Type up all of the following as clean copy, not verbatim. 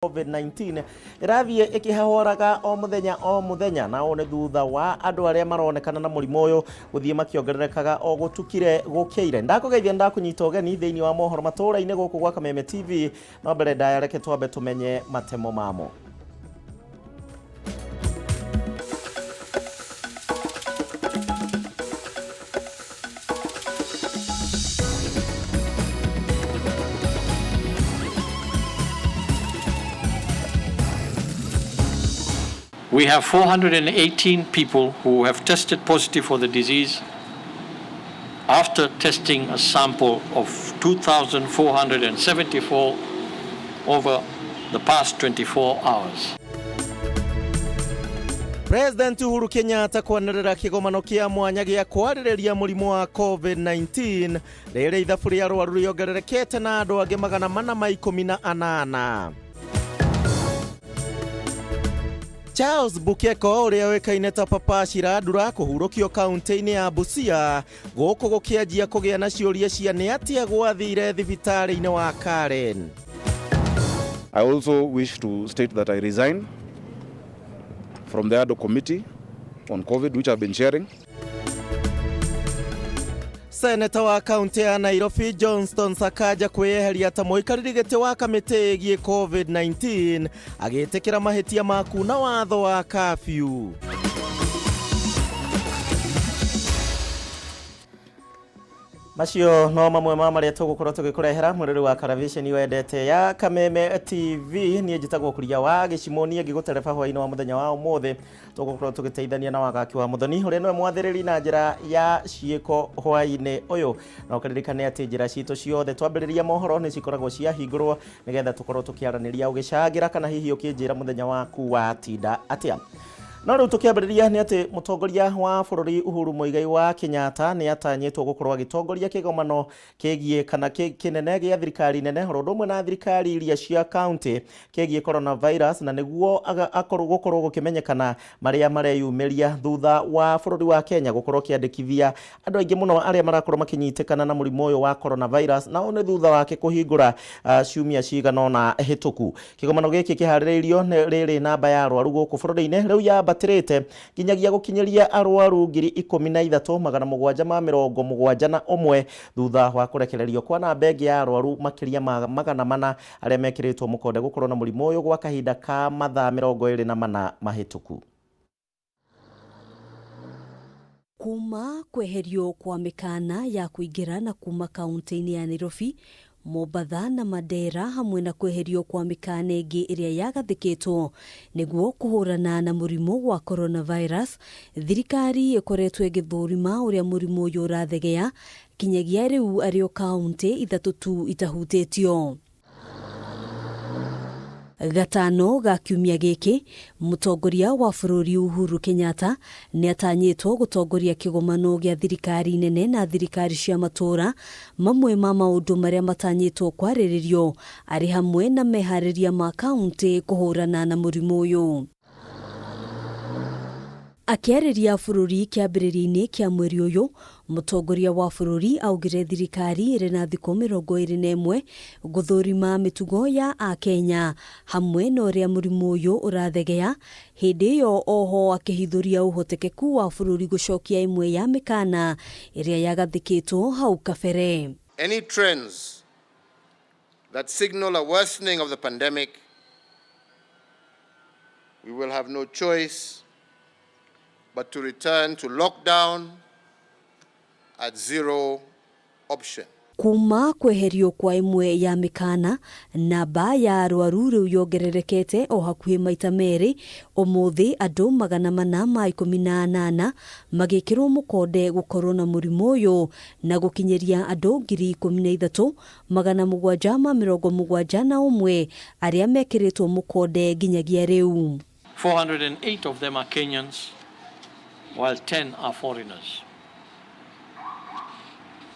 COVID-19 ĩrathiĩ ĩkĩhoraga o mũthenya o mũthenya, na ũũ nĩ thutha wa andũ arĩa maronekana na mũrimũ ũyũ gũthiĩ makĩongererekaga o gũtukire gũkĩire. Ndakũgeithia, ndakũnyita ũgeni thĩinĩ wa mohoro matũũra-inĩ gũkũ gwa Kameme TV, no mbere ndaya reke twambe tũmenye matemo mamo. We have 418 people who have tested positive for the disease after testing a sample of 2,474 over the past 24 hours. President Uhuru Kenyatta kwanĩrĩra kĩgomano kĩa mwanya gĩa kwarĩrĩria mũrimũ wa COVID-19 rĩrĩa ithabu rĩa arwaru rĩongererekete na andũ angĩ 418. Charles Bukeko ũrĩa ũĩkaine ta Papa Shirandula kũhurũkio kaunti-inĩ ya Busia gũkũ gũkĩanjia kũgĩa na ciũria cia nĩ atĩa gwathire thibitarĩ-inĩ wa Karen. I also wish to state that I resign from the ad hoc committee on COVID, which I've been chairing. Seneta wa kaunti ya Nairobi Johnston Sakaja kwĩyeheria ta mũikarĩri gĩtĩ wa kamĩtĩ ĩgiĩ COVID-19 agĩtĩkĩra mahĩtia ma kuna watho wa curfew. Macio no mamwe ma marĩa tũgũkorwo tũgĩkũrehera mwĩrĩrĩ wa karaviceni wendete ya Kameme TV. Niĩ njĩtagwo Kuria wa Gĩcimo, niĩ ngĩgũtereba hwaĩ-inĩ wa mũthenya wa ũmũthĩ. Tũgũkorwo tũgĩteithania na Wagaki wa Mũthoni ũrĩa nĩwe mwathĩrĩri na njĩra ya ciĩko hwaĩ-inĩ ũyũ, na ũkaririkane atĩ njĩra citũ ciothe twambĩrĩria mohoro nĩ cikoragwo ciahingũrwo nĩgetha tũkorwo tũkĩaranĩria, ũgĩcangĩra kana hihi ũkĩnjĩra mũthenya waku watinda atĩa. No rĩu tũkĩambĩrĩria nĩ atĩ mũtongoria wa bũrũri Uhuru Muigai wa Kenyatta nĩ atanyĩtwo gũkorwo agĩtongoria kĩgomano kĩgiĩ kana kĩnene gĩa thirikari nene oro ũndũ ũmwe na thirikari iria cia kaunti kĩgiĩ coronavirus, na nĩguo akorwo gũkorwo gũkĩmenyekana marĩa mareyumĩria thutha wa bũrũri wa Kenya gũkorwo kĩandĩkithia andũ aingĩ mũno arĩa marakorwo makĩnyitĩkana na mũrimũ ũyũ wa coronavirus, na ũũ nĩ thutha wake kũhingũra ciumia cigana ũna hĩtũku. Kĩgomano gĩkĩ kĩharĩrĩirio nĩ rĩrĩ namba ya arwaru gũkũ bũrũri-inĩ rĩu yambatĩrĩte nginyagia gũkinyĩria arwaru 13,771 thutha wa kũrekererio kwa namba ĩngĩ ya arwaru makĩria ma 400 arĩa mekĩrĩtwo mũkonde gũkorwo na mũrimũ ũyũ gwa kahinda ka mathaa 24 mahĩtũku. Kuma kweherio kwa mĩkana ya kũingĩra na kuma kaunti-inĩ ya Nairobi, Mombatha na Mandera, hamwe na kweherio kwa mĩkana ĩngĩ ĩrĩa yagathĩkĩtwo nĩguo kũhũrana na mũrimũ wa coronavirus, thirikari ĩkoretwo ĩgĩthũrima ũrĩa mũrimũ ũyũ ũrathegea kinyagia rĩu arĩ o kaunti ithatũ tu itahutĩtio. Gatano ga kiumia gĩkĩ, mũtongoria wa bũrũri Uhuru Kenyatta nĩ atanyĩtwo gũtongoria kĩgomano gĩa thirikari nene na thirikari cia matũũra. Mamwe ma maũndũ marĩa matanyĩtwo kwarĩrĩrio arĩ hamwe na meharĩria ma kaunti kũhũrana na mũrimũ ũyũ. Akĩarĩria bũrũri kĩambĩrĩria-inĩ kĩa mweri ũyũ, mũtongoria wa bũrũri augire thirikari ĩrĩ na thikũ 21 gũthũrima mĩtugo ya akenya hamwe na ũrĩa mũrimũ ũyũ ũrathegea. Hĩndĩ ĩyo oho akĩhithũria ũhotekeku wa bũrũri gũcokia ĩmwe ya mĩkana ĩrĩa yagathĩkĩtwo hau kabere. Any trends that signal a worsening of the pandemic, we will have no choice but to return to lockdown at zero option. Kuma kweherio kwa ĩmwe ya mĩkana, namba ya arwaru rĩu yongererekete o hakuhĩ maita merĩ. Ũmũthĩ andũ 418 magĩkĩrwo mũkonde gũkorwo na mũrimũ ũyũ na gũkinyĩria andũ 13,771 arĩa mekĩrĩtwo mũkonde nginyagia rĩu. 408 of them are Kenyans, while 10 are foreigners.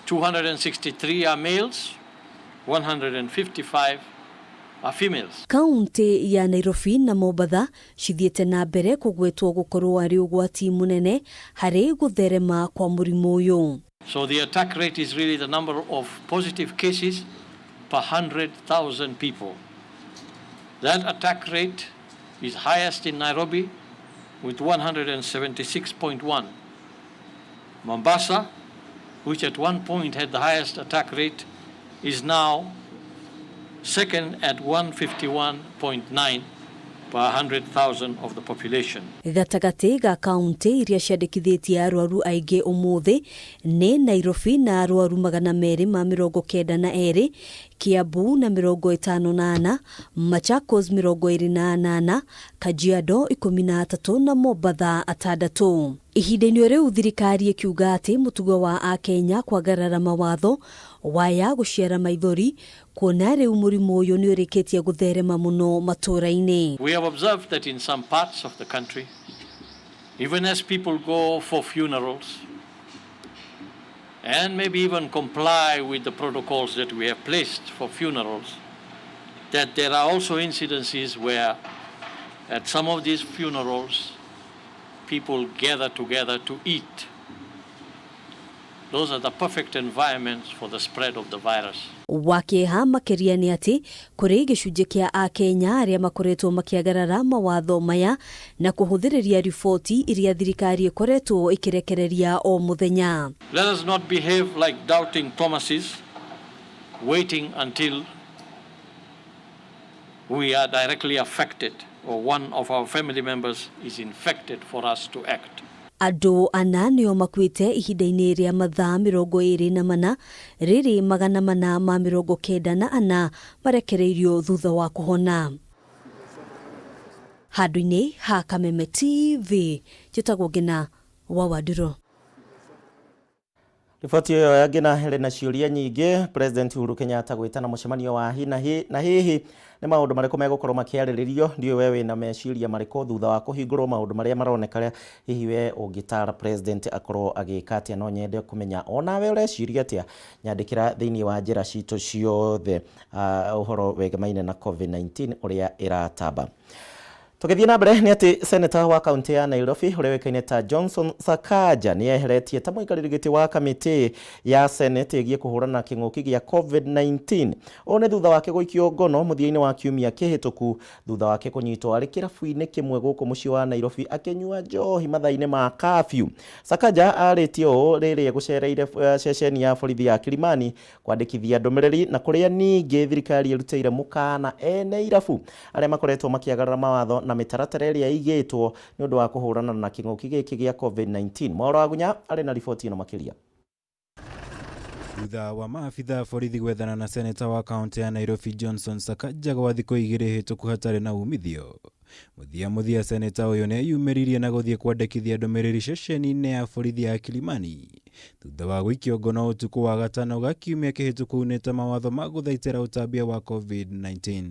263 are males, 155 are females. Kaunti ya Nairobi na Mombatha cithiĩte na mbere kũgwetwo gũkorwo arĩ ũgwati mũnene harĩ gũtherema kwa mũrimũ ũyũ. So the attack rate is really the number of positive cases per 100,000 people. That attack rate is highest in Nairobi with 176.1. Mombasa, which at one point had the highest attack rate, is now second at 151.9 per 100,000 of the population. Gatagatĩ ga kaunti iria ciandĩkithĩtie arwaru aingĩ ũmũthĩ nĩ Nairobi na arwaru 292, Kiambu na 54, Machakos 28, Kajiado 13 na Mombatha 6. Ihinda-inĩ rĩu thirikari ĩkiuga atĩ mũtugo wa akenya kwagarara mawatho waya gũciara maithori kuona rĩu mũrimũ ũyũ nĩ ũrĩkĩtie gũtherema mũno matũũra-inĩ. We have observed that in some parts of the country, even as people go for funerals and maybe even comply with the protocols that we have placed for funerals, that there are also incidences where at some of these funerals people gather together to eat. Those are the perfect environments for the spread of the virus. Wakĩeha makĩria nĩ atĩ kũrĩ gĩcunjĩ kĩa akenya arĩa makoretwo makĩagarara mawatho maya na kũhũthĩrĩria riboti iria thirikari ĩkoretwo ĩkĩrekereria o mũthenya. Let us not behave like doubting Thomases, waiting until we are directly affected or one of our family members is infected for us to act. Andũ ana nĩo makuĩte ihinda-inĩ rĩa mathaa 24 rĩrĩ 494 marekereirio thutha wa kũhona. Handũ-inĩ ha Kameme TV njĩtagwo Ngina wa Wanduro. Riboti ĩyo ya Ngina ĩrĩ na ciũria nyingĩ. President Uhuru Kenyatta gwĩtana mũcemanio wa hi na hi na hihi nĩ maũndũ marĩkũ megũkorwo makĩarĩrĩrio? Ndiũĩ we wĩna meciria marĩkũ thutha wa kũhingũrwo maũndũ marĩa maroneka, hihi we ũngĩtara president akorwo agĩka atĩa? No nyende kũmenya onawe ũreciria atĩa. Nyandĩkĩra thĩinĩ wa njĩra citũ ciothe ũhoro wegemaine na COVID-19 ũrĩa ĩratamba. Tũgĩthiĩ na mbere nĩ atĩ seneta wa kaunti ya Nairobi ũrĩa ũĩkaine ta Johnson Sakaja nĩ eheretie ta mũikarĩri gĩtĩ wa kamĩtĩ ya Senate ĩgiĩ kũhũrana na kĩng'ũki gĩa COVID-19. Ũũ nĩ thutha wake gũikio ngono mũthia-inĩ wa kiumia kĩhĩtũku thutha wake kũnyitwo arĩ kĩrabu-inĩ kĩmwe gũkũ mũciĩ wa Nairobi akĩnyua njohi mathaa-inĩ ma curfew. Sakaja arĩtie ũũ rĩrĩa gũcereire ceceni ya borithi ya Kilimani kwandĩkithia ndũmĩrĩri na kũrĩa ningĩ thirikari ĩrutĩire mũkana ene irabu arĩa makoretwo makĩagarara mawatho na mĩtaratara ĩrĩa ĩigĩtwo nĩ ũndũ wa kũhũrana na kĩng'ũki gĩkĩ gĩa COVID-19. Mwaũra wa Gunya arĩ na riboti ĩno makĩria. Thutha wa maabitha borithi gwethana na seneta wa kaunti ya Nairobi Johnson Sakaja gwa thikũ igĩrĩ hĩtũku hatarĩ na umithio, mũthia seneta ũyũ nĩ eyumĩririe na gũthiĩ kwandĩkithia ndũmĩrĩri ceceni-inĩ ya borithi ya Kilimani thutha wa gũikio ngono ũtukũ wa gatano ga kiumia kĩhĩtũku nĩ ta mawatho ma gũthaitĩra ũtambia wa COVID-19.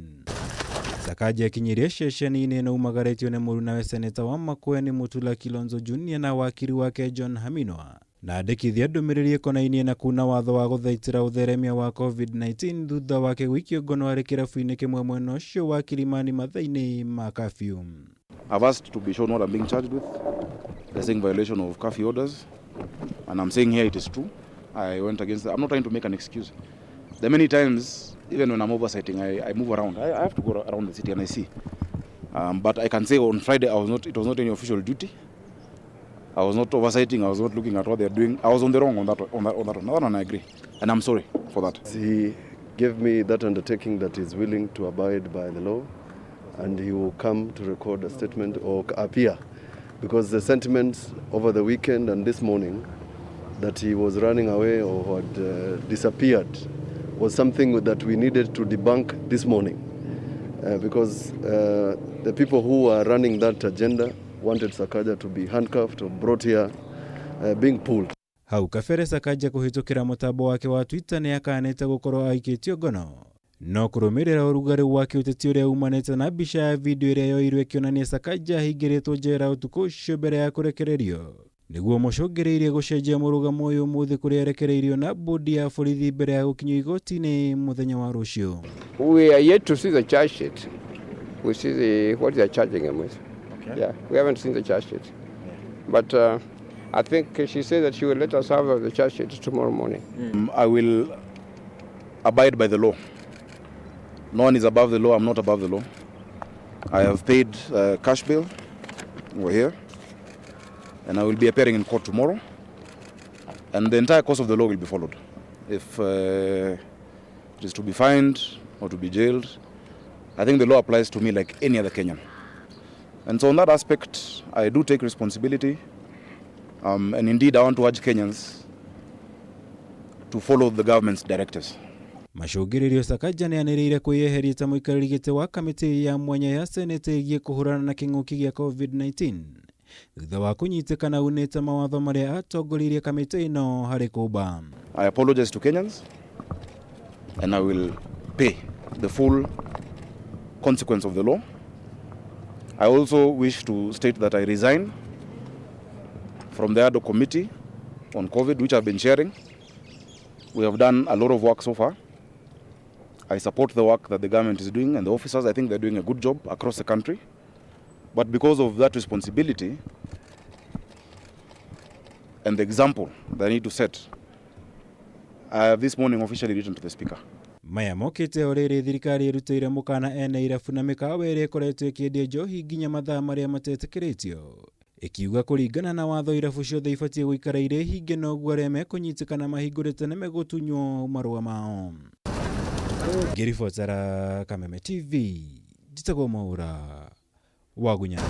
Sakaja akinyirie ceceni-inĩ ĩno umagarĩtio nĩ mũrunawe seneta wa Makueni Mutula Kilonzo Junior na wakiri wake John Haminwa na andĩkithia ndũmĩrĩri ĩkonainie na kuna watho wa gũthaitĩra ũtheremia wa COVID-19 thutha wake gũikio ngono arĩ kĩrabu-inĩ kĩmwe mwena ũcio wa Kilimani mathaa-inĩ ma curfew. I've asked to be shown what I'm being charged with. They're saying violation of curfew orders, and I'm saying here it is true. I went against that. I'm not trying to make an excuse. There are many times, even when I'm oversighting, I move around. I have to go around the city and I see. But I can say on Friday I was not. It was not any official duty. I was not oversighting. I was not looking at what they're doing. I was on the wrong on that. On that. On that one. That one I agree, and I'm sorry for that. He gave me that undertaking that he's willing to abide by the law, and he will come to record a statement or appear, because the sentiments over the weekend and this morning that he was running away or had disappeared was something that we needed to debunk this morning, because the people who are running that agenda wanted Sakaja to be handcuffed or brought here being pulled. Hau kabere Sakaja kũhĩtũkĩra mũtambo wake wa Twitter nĩ akanĩte gũkorwo aikĩtio ngono no kũrũmĩrĩra ũrugarĩ wa kĩũteti ũrĩa umanĩte na mbica ya video ĩrĩa yoirwo ĩkĩonania Sakaja ahingĩrĩtwo njera ũtukũ ũcio mbere ya kũrekererio nĩguo mũcũngĩrĩirie gũcenjia mũrũgamo ũyũ ũmũthĩ kũrĩa arekereirio na bodi ya borithi mbere ya gũkinyio igoti-inĩ mũthenya wa rũciũ. We are yet to see the charge sheet. We see what they are charging him with. Okay. Yeah, we haven't seen the charge sheet. Yeah. But I think she said that she will let us have the charge sheet tomorrow morning. I will abide by the law. No one is above the law. I'm not above the law. I have paid cash bail over here, and I will be appearing in court tomorrow. And the entire course of the law will be followed. If it is to be fined or to be jailed, I think the law applies to me like any other Kenyan. And so on that aspect, I do take responsibility. And indeed, I want to urge Kenyans to follow the government's directives. Macũngĩrĩrio Sakaja nĩanĩrĩire kwĩyeheria ta mũikarĩri gĩtĩ wa kamĩtĩ ya mwanya ya senate ĩgiĩ kũhũrana na kĩng'ũki gĩa COVID-19 thutha wa kũnyitĩkana unĩte mawatho marĩa atongoririe kamĩtĩ ĩno harĩ kũmba. I apologize to Kenyans and I will pay the full consequence of the law. I also wish to state that I resign from the ad hoc committee on COVID, which I've been chairing. We have done a lot of work so far. I support the work that the government is doing and the officers. I think they're doing a good job across the country. But because of that responsibility and the example that I need to set, I have this morning officially written to the Speaker. Maya mokĩte o rĩrĩ thirikari ĩrutĩire mũkana ene irabu na mĩkawa ĩrĩa ĩkoretwo ĩkĩendia njohi nginya mathaa marĩa matetĩkĩrĩtio, ĩkiuga kũringana na watho irabu ciothe ibatiĩ gũikara irĩ hinge noguo arĩa mekũnyitĩkana mahingũrĩte nĩmegũtunywo marũa mao. Ngĩribotera Kameme TV, njĩtagwo Mwaũra wa Gunya.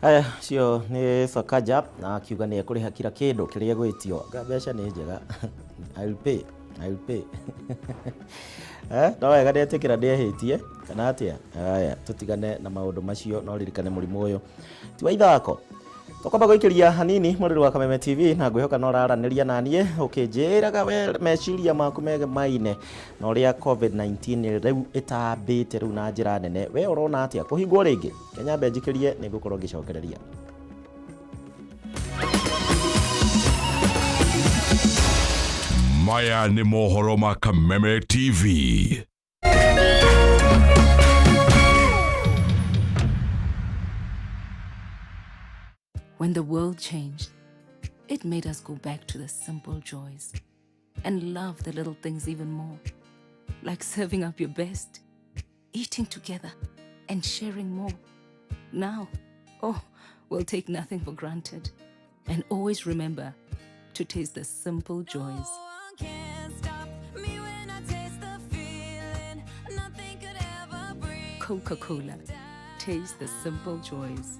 Haya, cio nĩ Sakaja na akiuga nĩ ekũrĩha kira kĩndũ kĩrĩa egwĩtio. Nga mbeca nĩ njega. I will pay. I will pay. No wega ndetĩkĩra ndĩehĩtie kana atĩa? Haya, tũtigane na maũndũ macio no ririkane mũrimũ ũyũ ti wa ithako. Tũkwamba gũikĩria hanini mũrĩri wa Kameme TV na ngwĩhoka no ũraranĩria na niĩ ũkĩnjĩraga we meciria maku megemaine na ũrĩa COVID-19 rĩu ĩtambĩte rĩu na njĩra nene. We ũrona atĩa kũhingwo rĩngĩ? Kenya mbe njikĩrie nĩ ngũkorwo ngĩcokereria. Maya nĩ mohoro ma Kameme TV. When the world changed, it made us go back to the simple joys and love the little things even more, like serving up your best, eating together, and sharing more. Now, oh, we'll take nothing for granted. And always remember to taste the simple joys. Coca Cola. Taste the simple joys.